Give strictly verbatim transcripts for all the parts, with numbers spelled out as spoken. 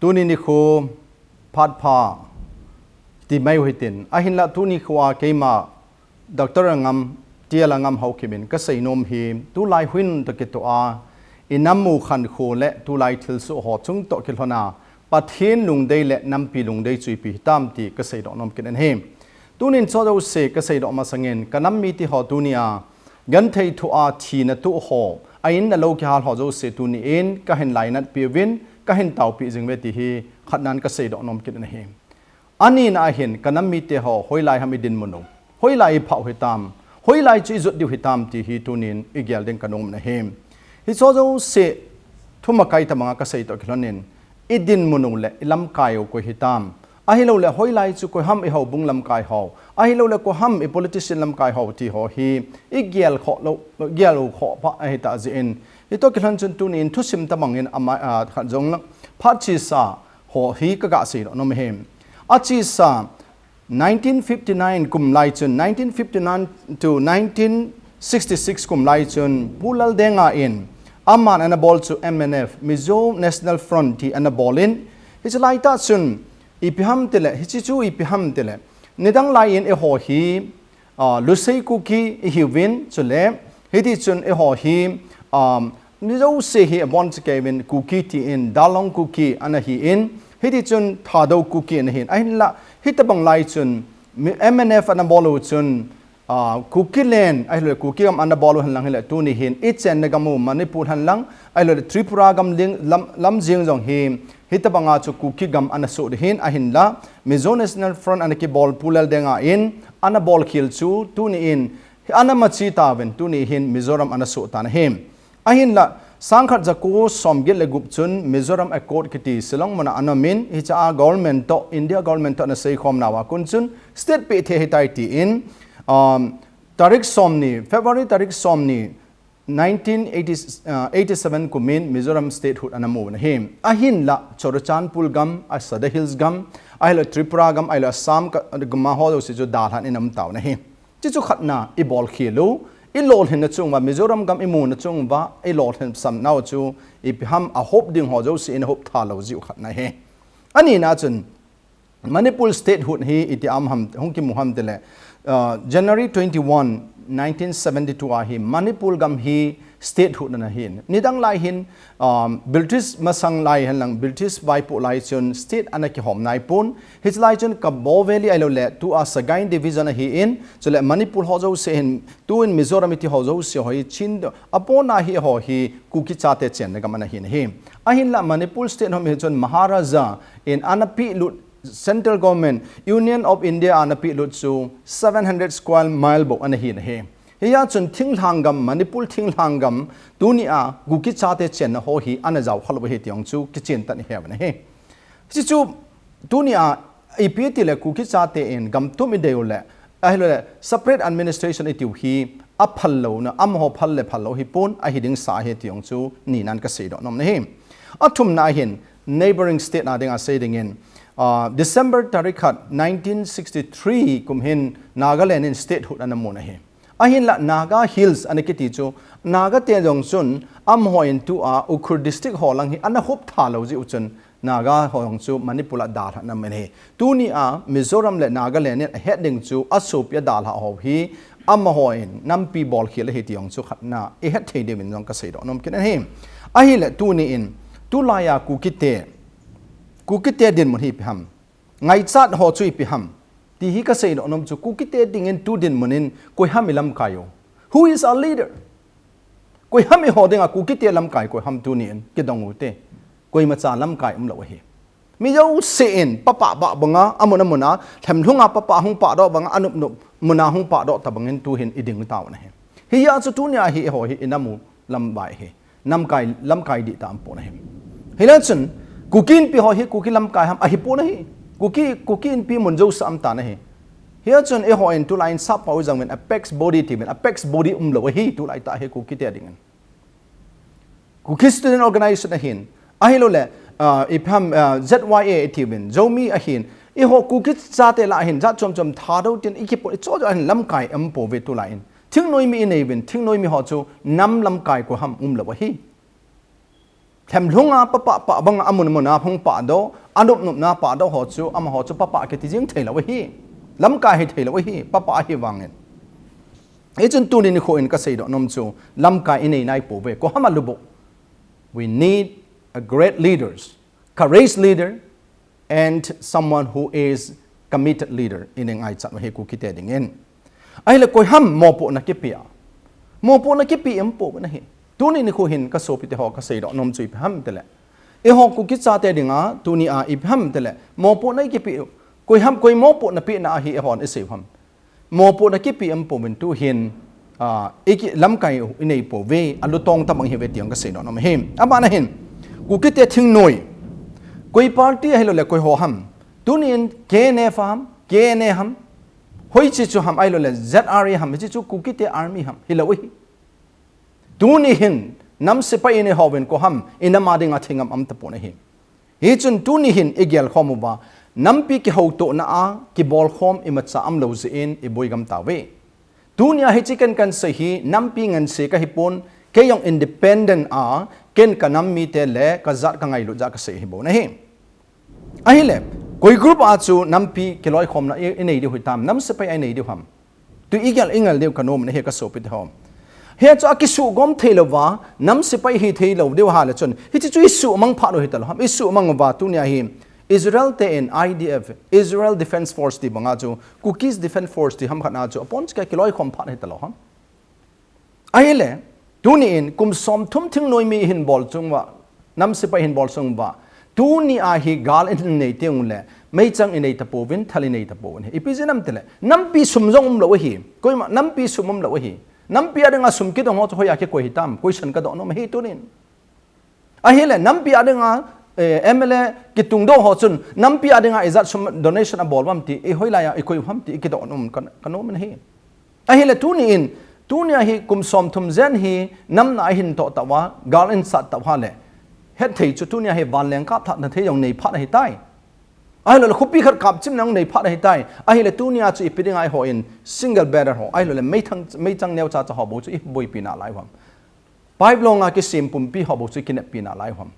Tuni nikho phat pha ti mai u hitin, ahinla tuni nikho a keima Doctor Angam, T L Angam Haokip in kasei nom hi, tulai hun toh kitoh a, inam u khankho le tulai thilsoh ho chung toh kilhon a, Pathen lungdei le nampi lungdei chu ipi hitam ti kasei doh nom kit in ahi. Tunin hicho jouse kasei doh masangin, kanam mite ho tuni a, genthei thoh a thina toh ho, a in a lou kihal ho jouse tuni in, kahin lainat peh uvin, kahin taopeh jing uve ti hi, khatnan kasei doh nom kit in ahi. Anina ahin, kanam mite ho, hoilai ham idinmun u. Hoilai iphah u hitam. Hoilai chu ijot diu hitam ti hi tunin igel ding kanom in ahi. Hicho jouse, thumakai tabanga kasei toh kilhon in, idinmun u le ilamkai u koi hitam. Ahilouleh hoilai chu koi ham ihoubung lamkai ho. Ahilouleh koi ham ipolitician lamkai ho ti ho hi, igel khoh lou, gel u khoh pha ahitah jeh in. Hitoh kilhon chun tunin thusim tabangin ama, a, khat jong lang, phat chesa, ho hi kaga sei doh nom ahi. Achesa, nineteen fifty-nine kum lai chun, nineteen fifty-nine to nineteen sixty-six kum lai chun, Pu Laldenga in, aman ana bol chu M N F, Mizo National Front ti ana bol in, hiche laitah chun, ipi ham tile, hiche chu ipi ham tile, nidang lai in eiho hi, ah, Lusei Kuki ihiuvin, chule, hiti chun eiho hi, um, mi jouse hi abon cheh kei uvin Kuki tin, Dalong Kuki ana hin, hiti chun Thadou Kuki ana hin. Ahinla, hitabang lai chun, mi, M N F ana bol u chun, ah, Kuki land, ahilou le Kuki gam ana bol u henlang hile, tuni hin, ichenna gam u Manipur henlang, ahilou le Tripura gam ling, lam, lam jing jong hi, hitabanga chu Kuki gam ana soh ding hin, ahinla, Mizo National Front ana kibol Pu Laldenga in, ana bol khel chu, tuni in, ana machi tauvin, tuni hin Mizoram ana soh tan ahi. Ahinla, sangkhat jako somget le gup chun Mizoram Accord kiti Shillong muna ana um in, hiche a government toh, India government toh ana seikhom nauva kon chun, state peh thei ahitai tin, um, tarik somni, February tarik somni, nineteen eighty, uh, eighty-seven kumin Mizoram statehood ana mu u ahi. Ahinla, Churachandpur gam, Sadar Hills gam, ahilou Tripura gam, ahilou Assam ka, gam ho jouse chu dalhan in aum tauvin ahi. Chuchu khatna, ibol khel u, ilolhinna chunguva, Mizoram gam imuna chunguva, ilolhin sam nau chu, ipi ham ahop ding ho jouse in ahop tha lou jeh u khatna ahi. Anina chun, Manipur statehood hi iti ham, hung kimu ham tile, uh, January twenty-one, nineteen seventy-two a hi Manipur gam hi statehood ana hin. Nidang lai hin, um, British masang lai henlang, British vaipo lai chun state ana kihom naipon. Hiche lai chun Kabaw Valley ahilou le, tua Sagaing Division ahin, chule Manipur ho jouse hin, tuin Mizoram iti ho jouse ho hi Chin, apona hi ho hi Kuki chate chenna gam ana hin ahi. Ahinla Manipur state ho hi chun Maharaja in ana pehlut Central Government, Union of India ana pehlut chu seven hundred square mile bou ana hin ahi. Hia chun thinglhang gam, Manipur thinglhang gam, tuni a Kuki chate chenna ho hi ana jao kha lou ahi ti jong chu kichen tah in ihe u ahi. Hichu tuni a ipi tile Kuki chate in gam tum idei u le, ahilou le separate administration itiu hi aphal louna, amaho phal le phal lou hipon, ahi ding sa ahi ti jong chu ninan kasei doh nom in ahi. Athumna ahin, neighboring state na dinga sei dingin, ah, December tarik khat, nineteen sixty-three kum hin Nagaland in statehood ana mun ahi. Ahinla Naga Hills ana kiti chu, Naga te jong chun, amaho in tua Ukhrul district ho lang hi ana hop tha lou jeh u chun, Naga ho jong chu Manipur a dalhan ana um in ahi. Tuni a Mizoram le Nagaland in ahet ding chu asopi adalhah ho hi, amaho in nampi bol khel ahi ti jong chu khatna ihet thei diuvin jong kasei doh nom kit in ahi. Ahile tuni in, tulai a Kuki te, Kuki te dinmun hi ipi ham, ngaichat ho chu ipi ham, ti hi kasei doh nom chu Kuki te dingin tu dinmun in koi ham ilamkai u. Who is our leader? Koi ham eiho dinga Kuki te lamkai koi ham tuni in kidong u te. Koimacha lamkai umlou ahi. Mi jouse in, papa ba banga, amun amun a, themlhung a papa hung pah doh banga, anup nup, mun a hung pah doh tabangin tuhin iding tauvin ahi. Hia chu tuni a hi eiho hi inam u lamvai ahi. Namkai, lamkai dih tah umpon ahi. Hilai chun, Kuki Inpi ho hi, Kuki lamkai ham, ahipon ahi. Kuki, Kuki Inpi mun jouse a um tan ahi. Hia chun eiho in tulai in sap pau jang uvin apex body ti uvin, apex body umlou ahi, tulai tah hi Kuki te dingin. Kuki Student Organization ahin, ahilou le, ah, ipi ham, ah, Z Y A iti uvin, Zomi ahin, eiho Kuki chate lah ahin, jat chom chom Thadou tin, ikipon, icho jo ahin lamkai um pouve tulai in. Thingnoimi inei uvin, thingnoimi ho chu nam lamkai koi ham umlou ahi. Themlhunga papa pa banga amun muna hung pahdoh, anop nopna pahdoh ho chu, amaho chu papa kiti jing thei lou ahi. Lamkai hi thei lou ahi, papa ahi vangin. Hichun tuni nikho in kaseidoh nom chu, lamkai inei nai pouve, koi ham alubuh. We need a great leaders, courage leader, and someone who is committed leader in ngaichat uve Kukite dingin. Ahile koi ham mopohna kipe a. Mopohna kipe um pouve nahi. Tuni nikho hin kasopite ho kaseidoh nom chu ipi ham tile. Eiho Kuki chate dinga, tuni a ipi ham tile. Mopohna ikipe u. Koi ham, koi mopohna pehna ahi eihon isei u ham. Mopohna kipe um pouvin tuhin, ah, iki lamkai inei pouve, alutong tabang hiuve ti jong kaseidoh nom ahi. Abana hin, Kukite thingnoi. Koi party ahilou le koi ho ham. Tunin K N F ham, K N A ham. Hoiche chu ham ahilou le Z R A ham, hiche chu Kukite army ham. Hilou ahi. Tuni hin, nam sepai inei hovin koi ham, inam a dinga thingam um tapon ahi. Hichun tuni hin igel khom uva, nampi kihoutohna a, kibolkhom imacha umlou jeh in iboi gam tauve. Tuni a hiche ken kansei hi, nampi nganse kahipon, kei jong independent a, ken kanam mite le, kajat kangailut jeh a kasei ahibou ahi. Ahile, koi group a chu nampi kiloikhomna i, inei diu hitam, nam sepai a inei diu ham. Tu igel, ingel diu kanom ahi kasopite ho. Hichu akisuhgom theilouva, nam sepai hithei lou diu ahile chun. Hiche chu isuhmang phat u hitalou ham. Isuhmang uva tunia hi Israel te in I D F, Israel Defense Force ti banga chu, Kukis Defense Force ti ham khat a chu, apon chu kiloikhom phat hitalou ham. Ahile, tuni in kum somthum thingnoi mi hin bol chung uva, nam sepai hin bol chung uva. Tuni a hi gal inei teng ule, meichang inei tapouvin, thal inei tapouvin. Ipi jeh ham tile, nampi sum jong umlou ahi. Koima, nampi sum umlou ahi. Nampi a dinga sum kidong ho chu hoiya kikoi hitam, question kadoh nom ahi tunin. Ahile, nampi a dinga, eh, M L A kitungdoh ho chun, nampi a dinga ijat sum donation abol uvam ti, ihoilaiya ikoi u ham ti, ikidoh nom ka, kanom ahi. Ahile tuni in, tunia hi kum somthum jen hi namna ahin toh tauva, gal ahin sat tauva le. Hetthei chu tunia hi vanleng kapthatna thei jong nei phat ahitai. Ahilou le khopi khat kapchimna jong nei phat ahitai. Ahile tunia chu ipi dinga eiho in single bearer ho. Ahilou le meithang, meichang neocha cha ho bou chu iboipi nalai u ham. Pipe longa kisem pumpi ho bou chu kineppi nalai u ham.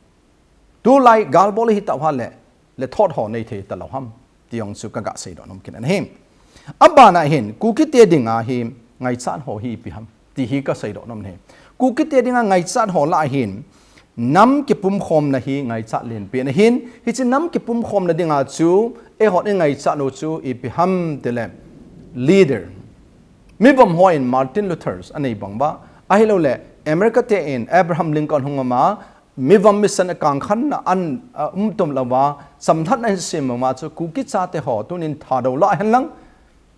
Tulai gal bol hitauva le, le thot ho nei thei talou ham. Ti jong chu kaga seidoh nom kit ahi. Abana hin, Kukite dinga hi ngaichat ho hi ipi ham. Ti hi kaseidoh nom ahi. Kukite dinga ngaichat ho lah a hin, nam kipumkhomna hi ngaichat lenpen ahin, hiche nam kipumkhomna dinga chu, eihon ingaichat u chu ipi ham tile, leader. Mivom hon Martin Luther anei bang uva, ahilou le, America te in Abraham Lincoln hung um a, mivom mission a kangkhanna an, a, umtom louva, chamlhatna ahin sem uva chu Kuki chate ho tunin Thadou lah hen lang,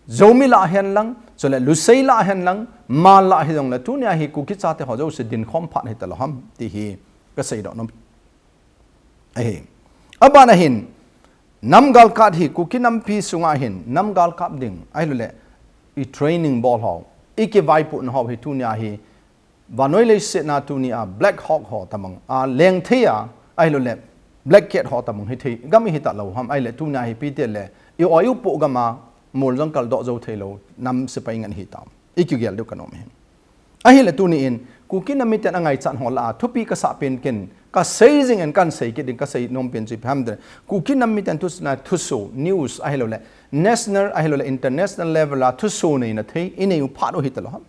Zomi lah hen lang, chule Lusei lah hen lang, Hmar lah hijongle tunia hi Kuki chate ho jouse dinkhom phat hitalou ham, ti hi kaseidoh nom ahi. Abana hin, nam galkat hi Kuki nampi sunga hin, nam galkap ding, ahilou le, i training bol ho, ikivaipohna ho hi tunia hi, vannoi leiset a tunia Black Hawk ho tabang, a leng thei a, ahilou le, Black Cat ho tabang hithei, gam hitalou ham, ahile tunia hi ipi tile, i-oi upoh gam a, mol jong kaldoh jou theilou, nam sepai ngen hitam. Ikigel diu kanom ahi. Ahile tuni in, Kuki nam miten angaichat ho lah a, thupi kasah pen ken, kasei jing in kahin sei kit ding kasei nom pen chu ipi ham tile. Kuki nam miten thusei na thuso, news ahilou le, national ahilou le, international level a thuso neina thei, inei u phat u hitalou ham.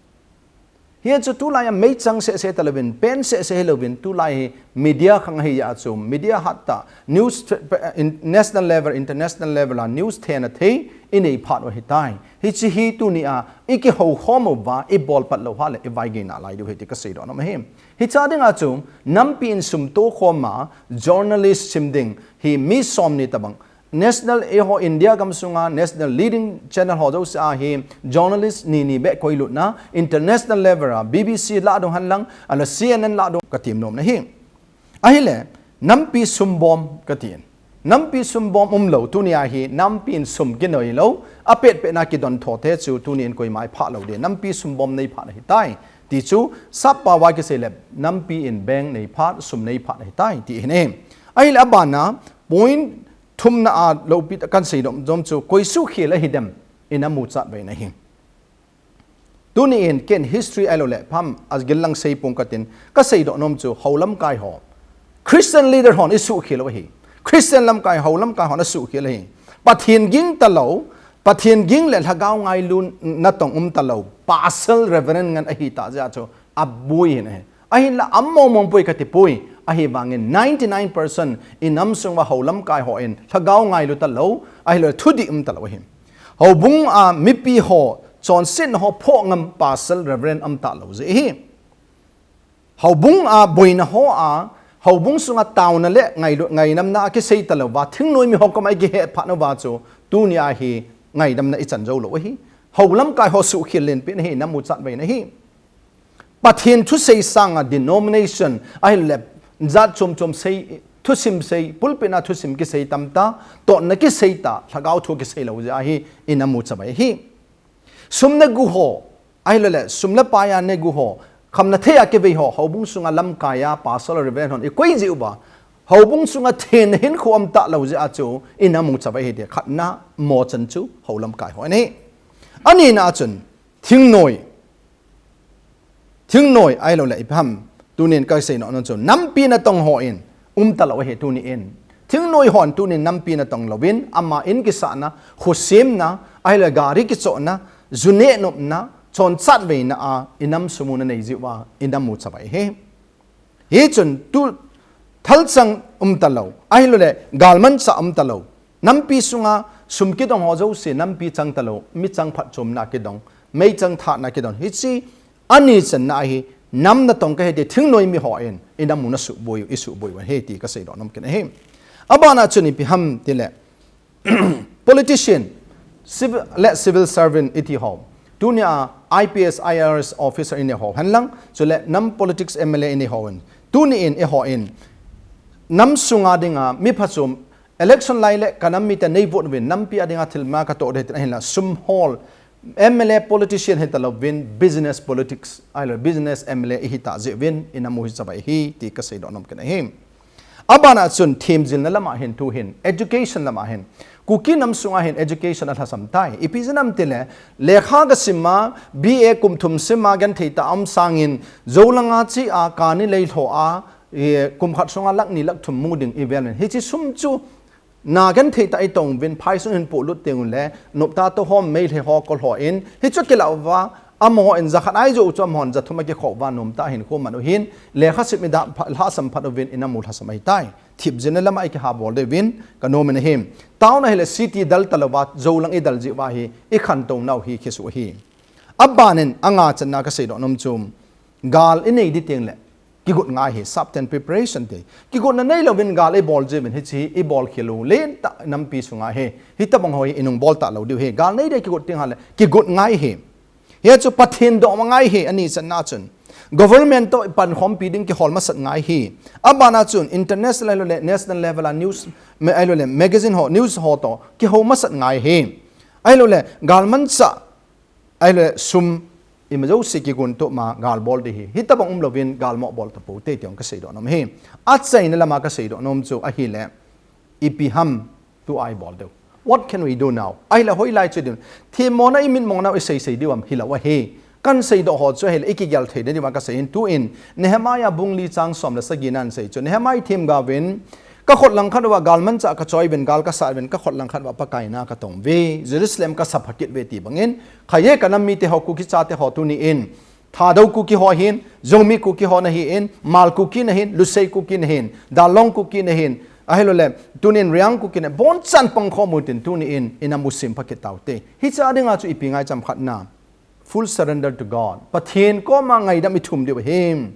Hichu tulai a meichang seh seh talouvin, pen seh seh hilouvin, tulai hi media khang ahi jeh a chu, media hat tah, news, in, national level, international level a news thena thei, inei phat u ahitai. Hiche hi tunia, ikihoukhom uva, ibol pat lou uva le, ivaigei nalai diu ahi ti kaseidoh nom ahi. Hiche dinga chu, nampi in sum tokhom a, journalist sim ding, hi mi somni tabang, National eiho India gamsunga national leading channel ho jouse a hi journalist ni ni beh koilutna international level a B B C lah dung hen lang, ahilou C N N lah dung katim nom ahi. Ahile, nampi sumbom katin. Nampi sumbom umlou, tunia hi nampi in sum kinoi lou, apet pet na kidon tho te chu tunin koima iphah lou ding, nampi sumbom nei phat ahitai. Ti chu, sap pao a kisei le, nampi in bank nei phat, sum nei phat ahitai, ti ahi. Ahile abana, point thumna a loupi tah kahin seidoh nom chu, koi suhkhel ahi dem, ina muchat uve ahi. Tuni in ken history ahilou le, pam agil lang sei pong katin, kaseidoh nom chu, hou lamkai ho. Christian leader hon isuhkhel u ahi. Christian lamkai, hou lamkai hon asuhkhel ahi. Pathen ging talou, Pathen ging le lhagao ngailu natong um talou, pastor, reverend ngen ahitah jeh a chu aboi ahin ahi. Ahinla among mong poi kati poi. Ahivangin ninety nine percent inam sung uva hou lamkai hon lhagao ngailu talou, ahilou le thudih um talou ahi. Houbung a mipi ho chonsetna ho phoh ngam pastor, reverend um talou jeh ahi. Houbung a boina hoa, houbung sunga taona le ngailu, ngaidamna akisei talouva, thingnoi mi ho koma ikihephat nauva chu, tunia hi ngaidamna ichan joulou ahi. Hou lamkai ho suhkhel lenpen ahi, inam u chatvei na ahi. Pathen thusei sanga denomination, ahilou le jat chom chom sei, thusim sei, pulpit na thusim kisei tamtah, totna kisei tah, lhagao thu kisei lou jeh ahi, inam u chavei ahi. Sum negu ho, ahilou le, sum le pai a negu ho, khamna thei a kivei ho, houbung sunga lamkai a, pastor le reverend hon ikoi jeh uva, houbung sunga thenna hinkho um talou jeh a chu, inam u chavei ahi ti, khatna mochan chu, hou lamkai ho ahi. Anina chun, thingnoi, thingnoi, ahilou le, ipi ham, tunin kasei nom chu, nampi natong hon, um talou ahi tunin. Thingnoi hon tunin nampi natong louvin, ama in kisahna, kho semna, ahilou le gari kichohna, ju neh nopna, chon chatveina a, inam sum u nanei jeh uva, inam u chavei ahi. Hichun tu thalchang um talou, ahilou le, galmanchah um talou. Nampi sunga sum kidong ho jouse, nampi chang talou, mi chang phatchomna kidong, meichang thatna kidong. Hiche ani channa ahi, nam natong kahi ti thingnoi mi hon, inam u nasuhboi u, isuhboi u ahi ti kasei doh nom kit ahi. Abana chun ipi ham tile, politician, civil, le civil servant iti ho. Tunia I P S, I R S officer inei ho henlang, chule nam politics M L A inei hon. Tunin eihon, nam sunga dinga, mi phachom, election lai le kanam mite nei vote uvin, nampi a dinga thil ma katoh ding tin ahinla, sum hol, M L A politician hitalouvin, business politics, ahilou business M L A ihi tah jeh uvin, inam u hi chavei ahi, ti kasei doh nom kit ahi. Abana chun themjilna lama hin tuhin, education lama hin. Kuki nam sunga hin education alhasam tai. Ipi jeh ham tile, lekha kasim a, B A kum thum sim a genthei tah a um sangin, jou langa che a, kani lei lho a, i, kum khat sunga lakh ni lakh thum mu ding ivel in. Hiche sum chu, na genthei tah itong uvin, phaisung hin polut teng ule, noptah tohom Meitei ho kolho in, hichu kilah uva, amahon jakhat a ijou u chu amahon jathum a kikhoh uva nomtah a hinkho man u hin, lekha sim ida, pha-, lhasam phat uvin inam u lhasam ahitai. Themjilna lama ikiha bol diuvin, kanom in ahi. Taona hile city del talouva, jou lang idel jeh uva hi, ikhantou nau hi kisu ahi. Abanin, anga channa kasei doh nom chu, gal inei ding teng le, kigot ngai ahi, substance preparation ti. Kigotna neilouvin gal ibol jeh uvin hiche hi ibol khel u lentah nampi sunga hi. Hitobang ho hi inung bol talou diu ahi. Gal nei ding kigot teng hile, kigot ngai ahi. Hichu Pathen dohma ngai ahi, ani channa chun. Government toh pankhompi ding kihol masat ngai ahi. Abana chun international ahilou le national level a news, me-, ahilou le magazine ho, news ho toh kihou masat ngai ahi. Ahilou le galmanchah, ahilou le sum, ima jouse kigon toh ma gal bol ding ahi. Hitobang umlouvin gal mo bol tapou te ti jong kasei doh nom ahi. Achaina lama kasei doh nom chu ahile, ipi ham tua ibol diu. What can we do now? Ahile hoilai chu ding. Themmona imitmona u isei sei diu ham hilou ahi. Kansei doh ho chu ahile ikigel thei diu ham kasei in tuin. Nehemiah bung li chang som le sagi nan sei chu. Nehemiah themgaovin, kakhut langkhat uva galmanchah kachoi uvin, gal kasat uvin, kakhut langkhat uva Pakai na katong uve, Jerusalem kasapha kit uve ti bangin, khaye kanam mite ho, Kuki chate ho tunin, Thadou Kuki ho hin, Zomi Kuki ho nahin, Hmar Kuki nahin, Lusei Kuki nahin, Darlong Kuki nahin, ahilou le, tunin Reang Kuki nahin, bonchan pangkhom utin tunin, inam u sempha kit taute. Hiche a dinga chu ipi ngaicham khatna. Full surrender to God. Pathen koma ngaidam ithum diu ahi.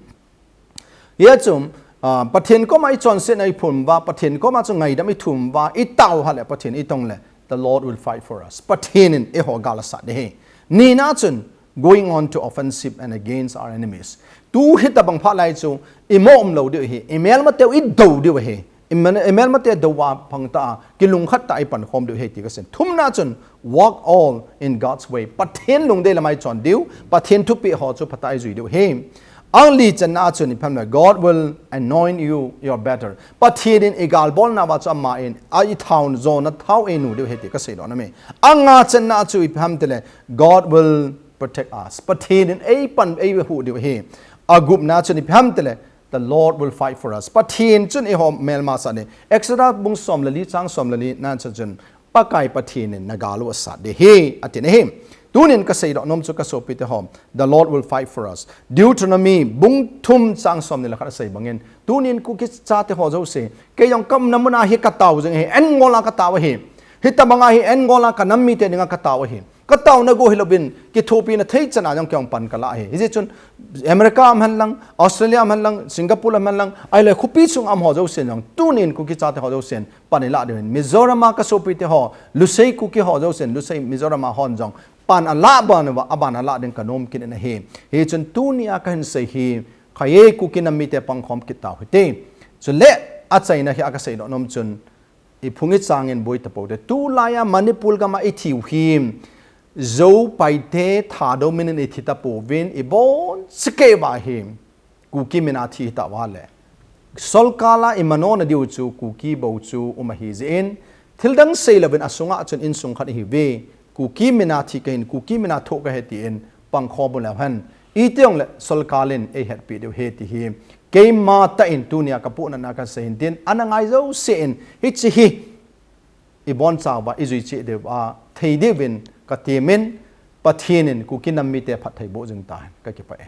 Hichu, ah, Pathen koma ichonsetna iphum uva, Pathen koma chu ngaidam ithum uva, itao hale Pathen itong le, the Lord will fight for us. Pathen in eiho gal asat ding ahi. Nina chun, going on to offensive and against our enemies. Tu hitobang phat lai chu, imo umlou diu ahi, imelmateu idou diu ahi. Imen-, imelmate dou a pang tah a, kilungkhat tah a ipankhom diu ahi ti kasei. Thumna chun, walk all in God's way. Pathen lungdei lama ichon diu, Pathen thupeh ho chu phatah a ijui diu ahi. Ang li channa chun ipi ham le, God will anoint you your battle. Pathen in igalbolna uva chu aman, a ithao, jona thao einu diu ahi ti kasei doh nom ahi. Anga channa chu ipi ham tile, God will protect us. Pathen in eipan eihuh diu ahi. Agupna chun ipi ham tile, The Lord will fight for us. Pathen chun eiho melma sah ding. Exodus bung som le li chang som le li na chun, Pakai Pathen in nagal u asat ding ahi, atin ahi. Tunin kaseidoh nom chu kasopite ho, the Lord will fight for us. Deuteronomy bung thum chang som ni le khat asei bangin, tunin Kuki chate ho jouse, kei jong kaumna muna hi katao jing ahi, Angola katao ahi. Hitabanga hi Angola kanam mite dinga katao ahi. Kataona go hilouvin, kithopina thei chana jong kei jong pan kalah ahi. Hijeh chun America um henlang, Australia um henlang, Singapore um henlang, ahilou khopi sunga um ho jousen jong, tunin Kuki chate ho jousen pan ilah diuvin, Mizoram a kasopite ho, Lusei Kuki ho jousen, Lusei Mizoram a hon jong pan alah ban uva, aban alah ding kanom kit in ahi. Hichun tunia kahin sei hi, khaye Kuki nam mite pangkhom kit tau hite. Chule, achaina hi a kaseidoh nom chun, iphung ichangin boi tapou te. Tulaiya Manipur gama ithiu hi, Zou Paite Thadou minin ithi tapouvin, ibonchauva hi Kuki mina thi hitauva le, solkal a imanona diu chu Kuki bou chu um ahi jeh in, thildang seilouvin asunga chun insung khat ihiuve, Kuki mina thi kahin, Kuki mina thoh kahi tin pangkhom uleu hen. Itijongle solkal in eihetpi diu ahi ti hi keima tah in tunia kapohnatna kasei hin tin, ana ngai jousen hiche hi ibonchauva ijui cheh diuva thei diuvin katemin, Pathen in Kuki nam mite phattheiboh jing tahen, kakipah e.